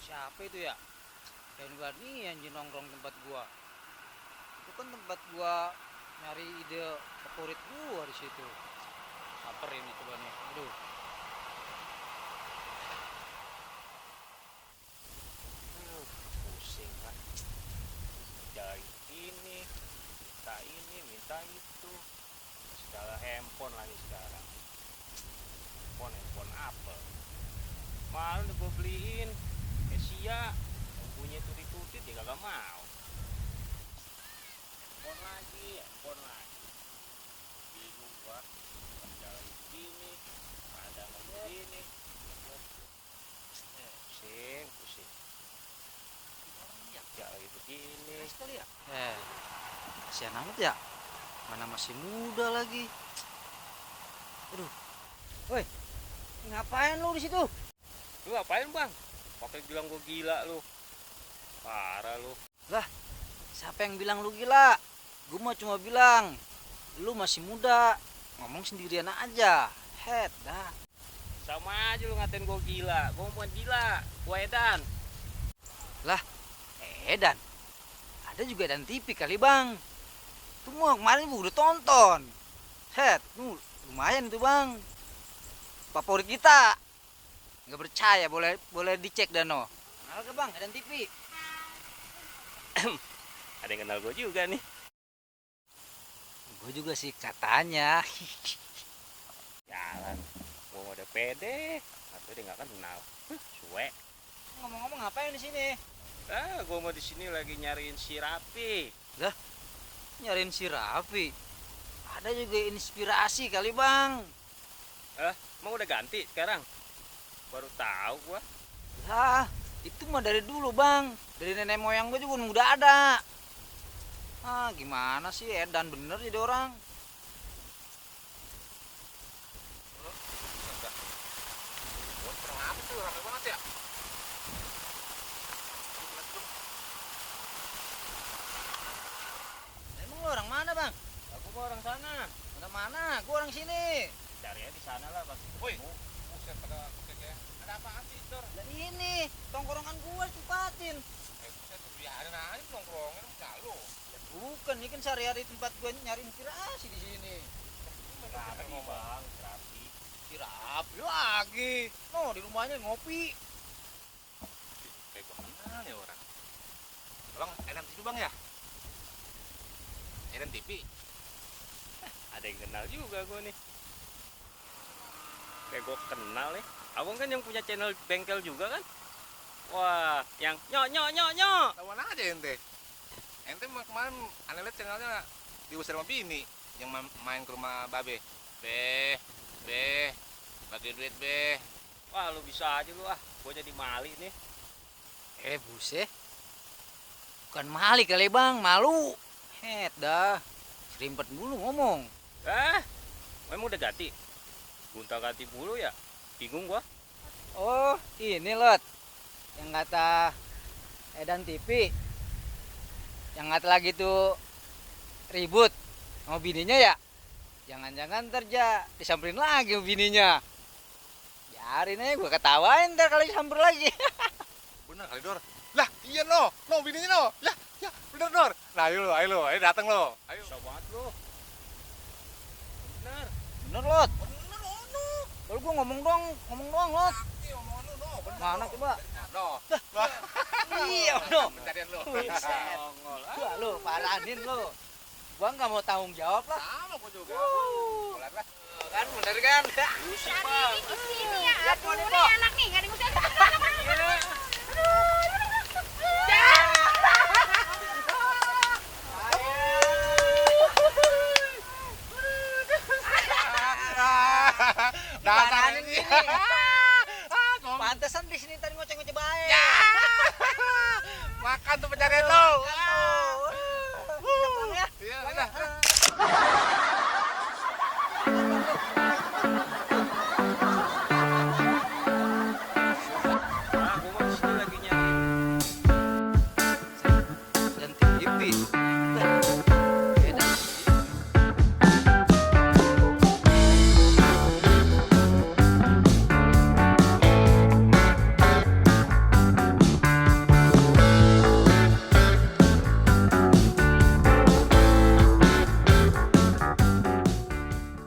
Siapa itu ya? Dan berani anjing nongkrong tempat gua. Itu kan tempat gua nyari ide favorit gua di situ. Samperin itu coba nih. Aduh. Aduh, pusing lah. Jahit ini, minta itu. Segala handphone lagi sekarang. Handphone Apple. Malu udah gue beliin Asia yang punya turit-turit dia kagak mau. Handphone lagi. Bingung gua. Jalan begini, ada begini. Pusing. Ya lagi begini. Sekali ya? Kasihan amat ya. Mana masih muda lagi. Aduh. Woi. Ngapain lu di situ? Lu ngapain bang? Pakai bilang gue gila lu. Parah lu. Lah, siapa yang bilang lu gila? Gue mah cuma bilang lu masih muda, ngomong sendirian aja. Head dah. Sama aja lu ngatain gue gila. Gue bukan gila, gue edan. Lah, Edan. Ada juga Edan TV kali bang. Itu mah kemarin gua udah tonton. Head, lumayan itu bang. Favorit kita. Nggak percaya, boleh dicek Dano. Kenal ke bang, Edan TV. Ada yang kenal gue juga nih. Gue juga sih katanya. Jalan. Gue udah pede. Atau dia nggak kenal. Cuek. Ngomong-ngomong ngapain di sini? Gue mau di sini lagi nyariin si Rapi. Lah, nyariin si Raffi. Ada juga inspirasi kali bang. Emang udah ganti sekarang? Baru tahu gua. Lah, itu mah dari dulu bang. Dari nenek moyang gue juga udah ada. Gimana sih Edan bener jadi orang. Kenapa tuh rame banget ya? Emang lu orang mana bang? Aku ke orang sana. Orang mana? Gue orang sini. Cari aja di sana lah pasti. Woi. ketemu. Buset pada kayak ada apaan sih, Tor? Dan ini tongkrongan gue tempatin. Buset biarin aja nongkrongin selalu. Bukan, ini kan sehari-hari tempat gue nyari inspirasi di sini. Rapi bang, Rapi. Si Raffi lagi. No, di rumahnya ngopi. Kayak gua kenal ya orang. Bang, Edan TV bang ya? Edan TV. Ada yang kenal juga gue nih. Kayak gue kenal nih. Abang kan yang punya channel bengkel juga kan? Wah, yang nyok. Tahuan aja ente. Ente kemarin aneh liat channelnya diusir sama bini yang main ke rumah babe. Be, bagi duit be. Wah, lu bisa aja lu ah. Gue jadi mali nih. Buset. Bukan mali kali bang, malu. Head dah. Serimpet mulu ngomong. Memang udah ganti? Gonta-ganti mulu ya? Bingung gua. Oh, ini Lot. Yang kata Edan TV. Yang kata lagi tuh ribut sama bininya ya. Jangan-jangan ntar disamperin lagi sama bininya. Biarin aja gue ketawain ntar kalau disamper lagi. Bener kali Dor. Lah iya no bininya no. Lah ya bener Dor. Nah ayo datang lo. Ayo. Bisa banget lu. Bener. Bener Lot. Bener no. Kalau gue ngomong doang Lot. Nanti omongan lu no. Bener. Mana coba? No. Iya no. Pencarian lu. Buset. Nongol. Gua lu paranin lu. Gua nggak mau tanggung jawab lah. Sama gua juga. Mulai lah. Kan bener kan? Musik bang. Di sini ya, Lihat, aduh Nih, nih Pak. anak nih, nggak diusir. Dasar Paranin ini. gini. Ngomong. Pantesan di sini tadi ngoceh-ngoceh baik. Ya. Makan tuh pencarian lo. Kan tuh. Kita pulang ya. Iya, udah.